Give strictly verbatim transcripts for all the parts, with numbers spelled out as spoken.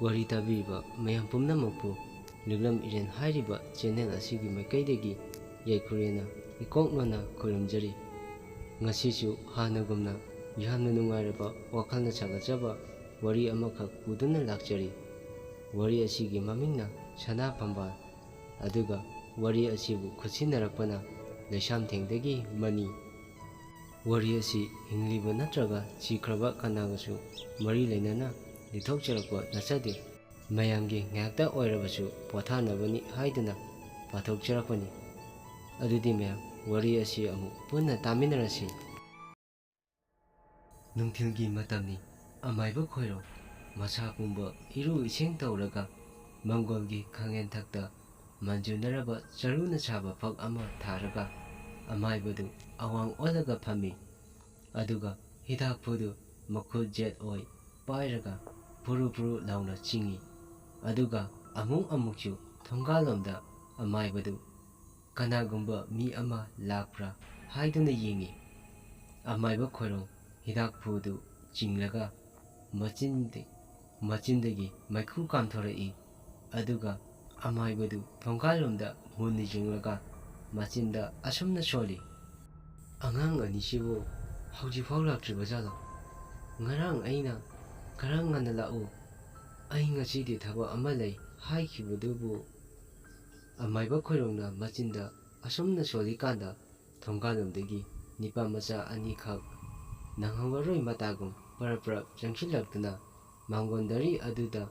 ꯋꯥꯔꯤ ꯇꯥꯕꯤꯔꯤꯕ ꯃꯌꯥꯝ ꯄꯨꯝꯅꯃꯛꯄꯨ ꯂꯤꯛꯂꯝ ꯏꯔꯦꯟ ꯍꯥꯏꯔꯤꯕ ꯆꯦꯅꯦꯜ ꯑꯁꯤꯒꯤ ꯃꯥꯏꯀꯩꯗꯒꯤ ꯌꯥꯏꯐꯔꯦꯅ ꯏꯀꯣꯛ ꯅꯣꯟꯅ ꯈꯨꯔꯨꯝꯖꯔꯤ꯫ ꯉꯁꯤꯁꯨ ꯍꯥꯟꯅꯒꯨꯝꯅ ꯌꯥꯝꯅ ꯅꯨꯡꯉꯥꯏꯔꯕ, ꯋꯥꯈꯜꯅ ꯁꯥꯒꯠꯆꯕ ꯋꯥꯔꯤ ꯑꯃꯈꯛ ꯄꯨꯗꯨꯅ ꯂꯥꯛꯆꯔꯤ꯫ ꯋꯥꯔꯤ ꯑꯁꯤꯒꯤ ꯃꯃꯤꯡꯅ ꯁꯅꯥ ꯐꯝꯕꯥꯜ, ꯑꯗꯨꯒ ꯋꯥꯔꯤ ꯑꯁꯤꯕꯨ ꯈꯨꯠꯁꯤꯟꯅꯔꯛꯄꯅ ꯂꯩꯁꯥꯝꯊꯦꯡꯗꯒꯤ ꯃꯅꯤ꯫ ꯋꯥꯔꯤ ꯑꯁꯤ ꯍꯤꯡꯂꯤꯕ ꯅꯠꯇ꯭ꯔꯒ ꯁꯤꯈ꯭ꯔꯕ ꯀꯅꯥꯒꯁꯨ ꯃꯔꯤ ꯂꯩꯅꯅ ꯂꯤꯊꯣꯛꯆꯔꯛꯄ ꯅꯠꯆꯗꯦ꯫ ꯃꯌꯥꯝꯒꯤ ꯉꯥꯏꯍꯥꯛꯇ ꯑꯣꯏꯔꯕꯁꯨ ꯄꯣꯊꯥꯅꯕꯅꯤ ꯍꯥꯏꯗꯨꯅ ꯄꯥꯊꯣꯛꯆꯔꯛꯄꯅꯤ꯫ ꯑꯗꯨꯗꯤ ꯃꯌꯥꯝ, ꯋꯥꯔꯤ ꯑꯁꯤ ꯑꯃꯨꯛ ꯄꯨꯟꯅ ꯇꯥꯃꯤꯟꯅꯔꯁꯤ꯫ ꯅꯨꯡꯊꯤꯜꯒꯤ ꯃꯇꯝꯅꯤ꯫ ꯑꯃꯥꯏꯕ ꯈꯣꯏꯔꯣ ꯃꯁꯥ ꯄꯨꯝꯕ ꯏꯔꯨ ꯏꯁꯤꯡ ꯇꯧꯔꯒ ꯃꯪꯒꯣꯜꯒꯤ ꯈꯥꯡꯉꯦꯟꯊꯛꯇ ꯃꯟꯖꯨꯅꯔꯕ ꯆꯔꯨꯅ ꯁꯥꯕ ꯐꯛ ꯑꯃ ꯊꯥꯔꯒ ꯑꯃꯥꯏꯕꯗꯨ ꯑꯋꯥꯡ ꯑꯣꯜꯂꯒ ꯐꯝꯃꯤ꯫ ꯑꯗꯨꯒ ꯍꯤꯗꯥꯛꯐꯨꯗꯨ ꯃꯈꯨꯠ ꯖꯦꯠ ꯑꯣꯏ ꯄꯥꯏꯔꯒ ꯐꯨꯔꯨ ꯐꯨꯔꯨ ꯂꯥꯎꯅ ꯆꯤꯡꯏ꯫ ꯑꯗꯨꯒ ꯑꯃꯨꯛ ꯑꯃꯨꯛꯁꯨ ꯊꯣꯡꯒꯥꯜꯂꯣꯝꯗ ꯑꯃꯥꯏꯕꯗꯨ ꯀꯅꯥꯒꯨꯝꯕ ꯃꯤ ꯑꯃ ꯂꯥꯛꯄ꯭ꯔꯥ ꯍꯥꯏꯗꯨꯅ ꯌꯦꯡꯏ꯫ ꯑꯃꯥꯏꯕ ꯈꯣꯏꯔꯣꯡ ꯍꯤꯗꯥꯛꯐꯨꯗꯨ ꯆꯤꯡꯂꯒ ꯃꯆꯤꯟꯗ-, ꯃꯆꯤꯟꯗꯒꯤ ꯃꯩꯈꯨ ꯀꯥꯝꯊꯣꯔꯛꯏ꯫ ꯑꯗꯨꯒ ꯑꯃꯥꯏꯕꯗꯨ ꯊꯣꯡꯒꯥꯜꯂꯣꯝꯗ ꯃꯨꯟꯅ ꯌꯦꯡꯂꯒ ꯃꯆꯤꯟꯗ ꯑꯁꯨꯝꯅ ꯁꯣꯜꯂꯤ, "ꯑꯉꯥꯡ ꯑꯅꯤꯁꯤꯕꯨ ꯍꯧꯖꯤꯛꯐꯥꯎ ꯂꯥꯛꯇ꯭ꯔꯤꯕ ꯖꯥꯠꯂꯣ? ꯉꯔꯥꯡ ꯑꯩꯅ ꯈꯔ ꯉꯟꯅ ꯂꯥꯛꯎ, ꯑꯩ ꯉꯁꯤꯗꯤ ꯊꯕꯛ ꯑꯃ ꯂꯩ" ꯍꯥꯏꯈꯤꯕꯗꯨꯕꯨ꯫ ꯑꯃꯥꯏꯕ ꯈꯣꯏꯔꯣꯡꯅ ꯃꯆꯤꯟꯗ ꯑꯁꯨꯝꯅ ꯁꯣꯜꯂꯤꯀꯥꯟꯗ ꯊꯣꯡꯒꯥꯜꯂꯣꯝꯗꯒꯤ ꯅꯤꯄꯥ ꯃꯆꯥ ꯑꯅꯤꯈꯛ ꯅꯪꯍꯧꯔꯔꯣꯏ ꯃꯇꯥꯒꯨꯝ ꯄꯔꯞ ꯄꯔꯞ ꯆꯪꯁꯤꯜꯂꯛꯇꯨꯅ ꯃꯥꯡꯒꯣꯟꯗꯔꯤ ꯑꯗꯨꯗ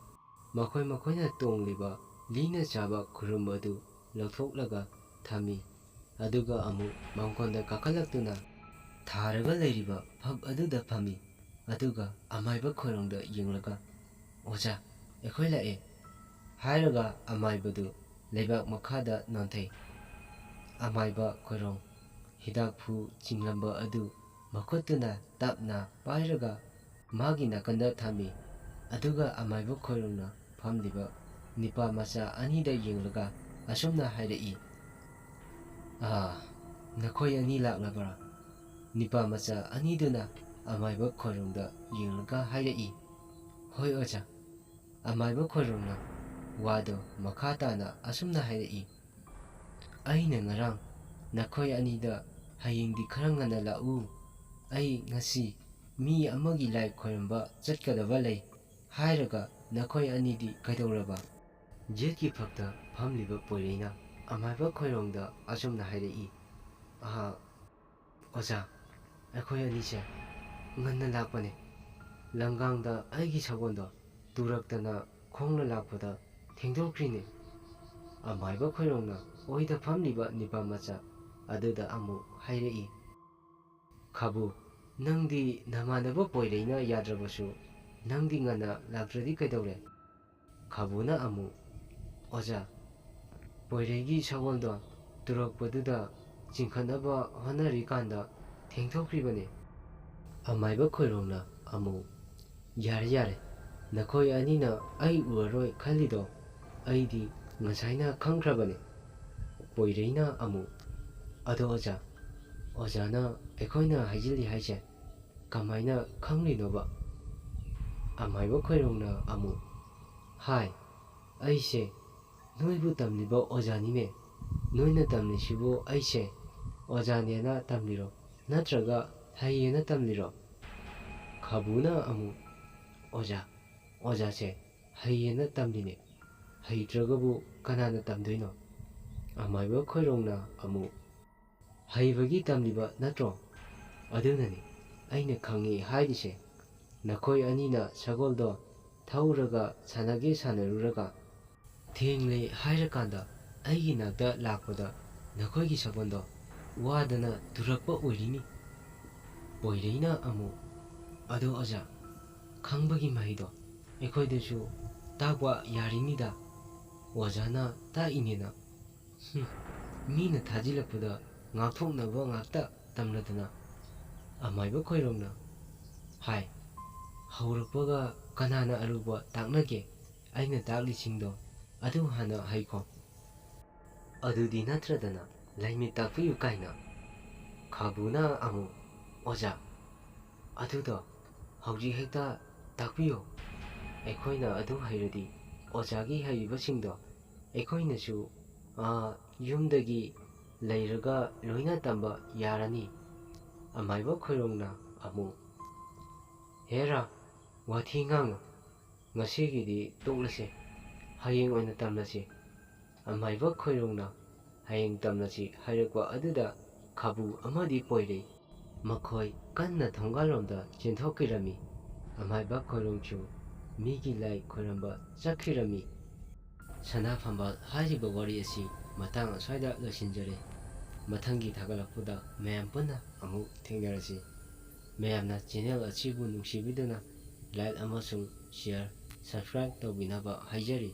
ꯃꯈꯣꯏ ꯃꯈꯣꯏꯅ ꯇꯣꯡꯂꯤꯕ ꯂꯤꯅ ꯆꯥꯕ ꯈꯨꯔꯨꯝ ꯑꯗꯨ ꯂꯧꯊꯣꯛꯂꯒ ꯊꯝꯃꯤ꯫ ꯑꯗꯨꯒ ꯑꯃꯨꯛ ꯃꯥꯡꯒꯣꯟꯗ ꯀꯥꯈꯠꯂꯛꯇꯨꯅ ꯊꯥꯔꯒ ꯂꯩꯔꯤꯕ ꯐꯛ ꯑꯗꯨꯗ ꯐꯝꯃꯤ꯫ ꯑꯗꯨꯒ ꯑꯃꯥꯏꯕ ꯈꯣꯏꯔꯣꯡꯗ ꯌꯦꯡꯂꯒ, "ꯑꯣꯖꯥ, ꯑꯩꯈꯣꯏ ꯂꯥꯛꯑꯦ" ꯍꯥꯏꯔꯒ ꯑꯃꯥꯏꯕꯗꯨ ꯂꯩꯕꯥꯛ ꯃꯈꯥꯗ ꯅꯣꯟꯊꯩ꯫ ꯑꯃꯥꯏꯕ ꯈꯣꯏꯔꯣꯡ ꯍꯤꯗꯥꯛꯐꯨ ꯆꯤꯡꯂꯝꯕ ꯑꯗꯨ ꯃꯈꯨꯠꯇꯨꯅ ꯇꯞꯅ ꯄꯥꯏꯔꯒ ꯃꯥꯒꯤ ꯅꯥꯀꯟꯗ ꯊꯝꯃꯤ꯫ ꯑꯗꯨꯒ ꯑꯃꯥꯏꯕ ꯈꯣꯏꯔꯣꯡꯅ ꯐꯝꯂꯤꯕ ꯅꯤꯄꯥ ꯃꯆꯥ ꯑꯅꯤꯗ ꯌꯦꯡꯂꯒ ꯑꯁꯨꯝꯅ ꯍꯥꯏꯔꯛꯏ, "ꯑꯥ, ꯅꯈꯣꯏ ꯑꯅꯤ ꯂꯥꯛꯂꯕ꯭ꯔꯥ?" ꯅꯤꯄꯥ ꯃꯆꯥ ꯑꯅꯤꯗꯨꯅ ꯑꯃꯥꯏꯕ ꯈꯣꯏꯔꯣꯡꯗ ꯌꯦꯡꯂꯒ ꯍꯥꯏꯔꯛꯏ, "ꯍꯣꯏ ꯑꯣꯖꯥ, ꯑꯃꯥꯏꯕ ꯈꯣꯏꯔꯣꯡꯅ ꯋꯥꯗꯣ ꯃꯈꯥ ꯇꯥꯅ ꯑꯁꯨꯝꯅ ꯍꯥꯏꯔꯛꯏ, "ꯑꯩꯅ ꯉꯔꯥꯡ ꯅꯈꯣꯏ ꯑꯅꯤꯗ ꯍꯌꯦꯡꯗꯤ ꯈꯔ ꯉꯟꯅ ꯂꯥꯛꯎ, ꯑꯩ ꯉꯁꯤ ꯃꯤ ꯑꯃꯒꯤ ꯂꯥꯏ ꯈꯣꯏꯔꯝꯕ ꯆꯠꯀꯗꯕ ꯂꯩ" ꯍꯥꯏꯔꯒ ꯅꯈꯣꯏ ꯑꯅꯤꯗꯤ ꯀꯩꯗꯧꯔꯕ? ꯌꯦꯠꯀꯤ ꯐꯛꯇ ꯐꯝꯂꯤꯕ ꯄꯣꯏꯔꯩꯅ ꯑꯃꯥꯏꯕ ꯈꯣꯏꯔꯣꯡꯗ ꯑꯁꯨꯝꯅ ꯍꯥꯏꯔꯛꯏ, "ꯑꯍꯥ, ꯑꯣꯖꯥ, ꯑꯩꯈꯣꯏ ꯑꯅꯤꯁꯦ ꯉꯟꯅ ꯂꯥꯛꯄꯅꯦ꯫ ꯂꯪꯒꯥꯡꯗ ꯑꯩꯒꯤ ꯁꯒꯣꯜꯗꯣ ꯇꯨꯔꯛꯇꯅ ꯈꯣꯡꯅ ꯂꯥꯛꯄꯗ ꯊꯦꯡꯗꯣꯛꯈ꯭ꯔꯤꯅꯦ"꯫ ꯑꯃꯥꯏꯕ ꯈꯣꯏꯔꯣꯡꯅ ꯑꯣꯏꯗ ꯐꯝꯂꯤꯕ ꯅꯤꯄꯥ ꯃꯆꯥ ꯑꯗꯨꯗ ꯑꯃꯨꯛ ꯍꯥꯏꯔꯛꯏ, "ꯈꯥꯕꯨ, ꯅꯪꯗꯤ ꯅꯃꯥꯟꯅꯕ ꯄꯣꯏꯔꯩꯅ ꯌꯥꯗ꯭ꯔꯕꯁꯨ ꯅꯪꯗꯤ ꯉꯟꯅ ꯂꯥꯛꯇ꯭ꯔꯗꯤ ꯀꯩꯗꯧꯔꯦ?" ꯈꯥꯕꯨꯅ ꯑꯃꯨꯛ, "ꯑꯣꯖꯥ, ꯄꯣꯏꯔꯩꯒꯤ ꯁꯒꯣꯜꯗꯣ ꯇꯨꯔꯛꯄꯗꯨꯗ ꯆꯤꯡꯈꯠꯅꯕ ꯍꯣꯠꯅꯔꯤꯀꯥꯟꯗ ꯊꯦꯡꯊꯣꯛꯈ꯭ꯔꯤꯕꯅꯤ"꯫ ꯑꯃꯥꯏꯕ ꯈꯣꯏꯔꯣꯡꯅ ꯑꯃꯨꯛ, "ꯌꯥꯔꯦ, ꯌꯥꯔꯦ, ꯅꯈꯣꯏ ꯑꯅꯤꯅ ꯑꯩ ꯎꯔꯔꯣꯏ ꯈꯜꯂꯤꯗꯣ ꯑꯩꯗꯤ ꯉꯁꯥꯏꯅ ꯈꯪꯈ꯭ꯔꯕꯅꯤ"꯫ ꯄꯣꯏꯔꯩꯅ ꯑꯃꯨꯛ, "ꯑꯗꯣ ꯑꯣꯖꯥ, ꯑꯣꯖꯥꯅ ꯑꯩꯈꯣꯏꯅ ꯍꯥꯏꯖꯤꯜꯂꯤ ꯍꯥꯏꯁꯦ ꯀꯃꯥꯏꯅ ꯈꯪꯂꯤꯅꯣꯕ?" ꯑꯃꯥꯏꯕ ꯈꯣꯏꯔꯣꯡꯅ ꯑꯃꯨꯛ, "ꯍꯥꯏ, ꯑꯩꯁꯦ ꯅꯣꯏꯕꯨ ꯇꯝꯂꯤꯕ ꯑꯣꯖꯥꯅꯤꯅꯦ꯫ ꯅꯣꯏꯅ ꯇꯝꯂꯤꯁꯤꯕꯨ ꯑꯩꯁꯦ ꯑꯣꯖꯥꯅꯦꯅ ꯇꯝꯂꯤꯔꯣ, ꯅꯠꯇ꯭ꯔꯒ ꯍꯩꯌꯦꯅ ꯇꯝꯂꯤꯔꯣ?" ꯈꯥꯕꯨꯅ ꯑꯃꯨꯛ, "ꯑꯣꯖꯥ, ꯑꯣꯖꯥꯁꯦ ꯍꯩꯌꯦꯅ ꯇꯝꯂꯤꯅꯦ꯫ ꯍꯩꯇ꯭ꯔꯒꯕꯨ ꯀꯅꯥꯅ ꯇꯝꯗꯣꯏꯅꯣ?" ꯑꯃꯥꯏꯕ ꯈꯣꯏꯔꯣꯡꯅ ꯑꯃꯨꯛ, "ꯍꯩꯕꯒꯤ ꯇꯝꯂꯤꯕ ꯅꯠꯇ꯭ꯔꯣ? ꯑꯗꯨꯅꯅꯤ ꯑꯩꯅ ꯈꯪꯉꯤ ꯍꯥꯏꯔꯤꯁꯦ꯫ ꯅꯈꯣꯏ ꯑꯅꯤꯅ ꯁꯒꯣꯜꯗꯣ ꯊꯧꯔꯒ ꯁꯥꯟꯅꯒꯦ ꯁꯥꯟꯅꯔꯨꯔꯒ ꯊꯦꯡꯂꯦ ꯍꯥꯏꯔꯀꯥꯟꯗ ꯑꯩꯒꯤ ꯅꯥꯛꯇ ꯂꯥꯛꯄꯗ ꯅꯈꯣꯏꯒꯤ ꯁꯒꯣꯜꯗꯣ ꯋꯥꯗꯅ ꯇꯨꯔꯛꯄ ꯑꯣꯏꯔꯤꯅꯤ"꯫ ꯄꯣꯏꯔꯩꯅ ꯑꯃꯨꯛ, "ꯑꯗꯣ ꯑꯣꯖꯥ, ꯈꯪꯕꯒꯤ ꯃꯍꯩꯗꯣ ꯑꯩꯈꯣꯏꯗꯁꯨ ꯇꯥꯛꯄ ꯌꯥꯔꯤꯅꯤꯗ꯫ ꯑꯣꯖꯥꯅ ꯇꯥꯛꯏꯅꯦꯅ꯫ ꯍꯨꯝ, ꯃꯤꯅ ꯊꯥꯖꯤꯜꯂꯛꯄꯗ ꯉꯥꯛꯊꯣꯛꯅꯕ ꯉꯥꯛꯇ ꯇꯝꯂꯗꯅ"꯫ ꯑꯃꯥꯏꯕ ꯈꯣꯏꯔꯣꯡꯅ, "ꯍꯥꯏ, ꯍꯧꯔꯛꯄꯒ ꯀꯅꯥꯅ ꯑꯔꯨꯕ ꯇꯥꯛꯅꯒꯦ? ꯑꯩꯅ ꯇꯥꯛꯂꯤꯁꯤꯡꯗꯣ ꯑꯗꯨ ꯍꯥꯟꯅ ꯍꯩꯈꯣ꯫ ꯑꯗꯨꯗꯤ ꯅꯠꯇ꯭ꯔꯗꯅ ꯂꯥꯏꯃꯤꯠ ꯇꯥꯛꯄꯤꯌꯨ ꯀꯥꯏꯅ"꯫ ꯈꯥꯕꯨꯅ ꯑꯃꯨꯛ, "ꯑꯣꯖꯥ, ꯑꯗꯨꯗꯣ ꯍꯧꯖꯤꯛ ꯍꯦꯛꯇ ꯇꯥꯛꯄꯤꯌꯣ"꯫ ꯑꯩꯈꯣꯏꯅ ꯑꯗꯨ ꯍꯩꯔꯗꯤ ꯑꯣꯖꯥꯒꯤ ꯍꯩꯔꯤꯕꯁꯤꯡꯗꯣ ꯑꯩꯈꯣꯏꯅꯁꯨ, ꯑꯥ, ꯌꯨꯝꯗꯒꯤ ꯂꯩꯔꯒ ꯂꯣꯏꯅ ꯇꯝꯕ ꯌꯥꯔꯅꯤ꯫ ꯑꯃꯥꯏꯕ ꯈꯣꯏꯔꯣꯡꯅ ꯑꯃꯨꯛ, "ꯍꯦꯔꯥ, ꯋꯥꯊꯤ ꯉꯥꯡꯅꯨ꯫ ꯉꯁꯤꯒꯤꯗꯤ ꯇꯣꯛꯂꯁꯦ꯫ ꯍꯌꯦꯡ ꯑꯣꯏꯅ ꯇꯝꯂꯁꯤ꯫" ꯑꯃꯥꯏꯕ ꯈꯣꯏꯔꯣꯡꯅ "ꯍꯌꯦꯡ ꯇꯝꯂꯁꯤ" ꯍꯥꯏꯔꯛꯄ ꯑꯗꯨꯗ ꯈꯥꯕꯨ ꯑꯃꯗꯤ ꯄꯣꯏꯔꯩ ꯃꯈꯣꯏ ꯀꯟꯅ ꯊꯣꯡꯒꯥꯜꯂꯣꯝꯗ ꯆꯦꯟꯊꯣꯛꯈꯤꯔꯝꯃꯤ꯫ ꯑꯃꯥꯏꯕ ꯈꯣꯏꯔꯣꯡꯁꯨ ꯃꯤꯒꯤ ꯂꯥꯏ ꯈꯣꯏꯔꯝꯕ ꯆꯠꯈꯤꯔꯝꯃꯤ꯫ ꯁꯅꯥ ꯐꯝꯕꯥꯜ ꯍꯥꯏꯔꯤꯕ ꯋꯥꯔꯤ ꯑꯁꯤ ꯃꯇꯥꯡ ꯑꯁ꯭ꯋꯥꯏꯗ ꯂꯣꯏꯁꯤꯟꯖꯔꯦ꯫ ꯃꯊꯪꯒꯤ ꯊꯥꯒꯠꯂꯛꯄꯗ ꯃꯌꯥꯝ ꯄꯨꯟꯅ ꯑꯃꯨꯛ ꯊꯦꯡꯅꯔꯁꯤ꯫ ꯃꯌꯥꯝꯅ channel ꯑꯁꯤꯕꯨ ꯅꯨꯡꯁꯤꯕꯤꯗꯨꯅ like ꯑꯃꯁꯨꯡ share, subscribe ꯇꯧꯕꯤꯅꯕ ꯍꯥꯏꯖꯔꯤ꯫